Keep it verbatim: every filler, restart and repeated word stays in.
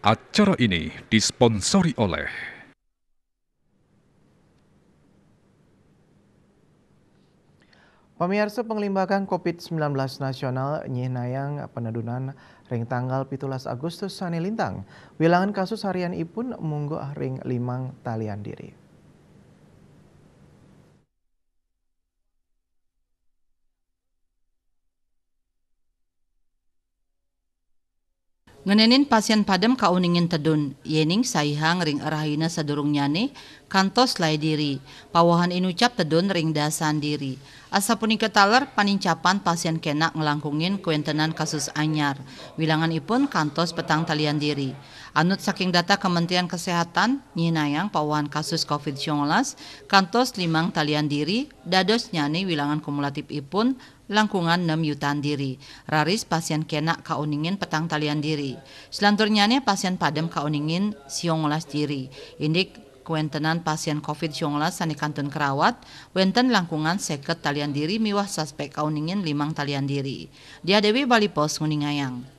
Acara ini disponsori oleh Pamiarsa, panglimbakan covid sembilan belas nasional nyihnayang panedunan ring tanggal pitulas Agustus sané lintang. Wilangan kasus harian ipun munggah ring limang talian diri. Ngenénin pasien padem kauningin tedun, yéning saihang ring rahina sadurungnyané kantos lai diri, pawahan inucap tedun ring dasan diri. Asapunika taler panincapan pasien kénak nglangkungin kawéntenan kasus anyar. Wilangan ipun kantos petang talian diri. Anut saking data Kementerian Kesehatan, nyihnayang pawahan kasus covid kantos limang talian diri, dadosnyané wilangan kumulatif ipun langkungan nem yutan diri. Raris pasien kénak kauningin petang talian diri. Selanturnyané pasien padem kauningin siangolas diri. Indik kawéntenan pasien covid sané kantun karawat, wénten langkungan seket talian diri miwah suspék kauningin limang talian diri. Diah Dewi, Bali Post, nguningayang.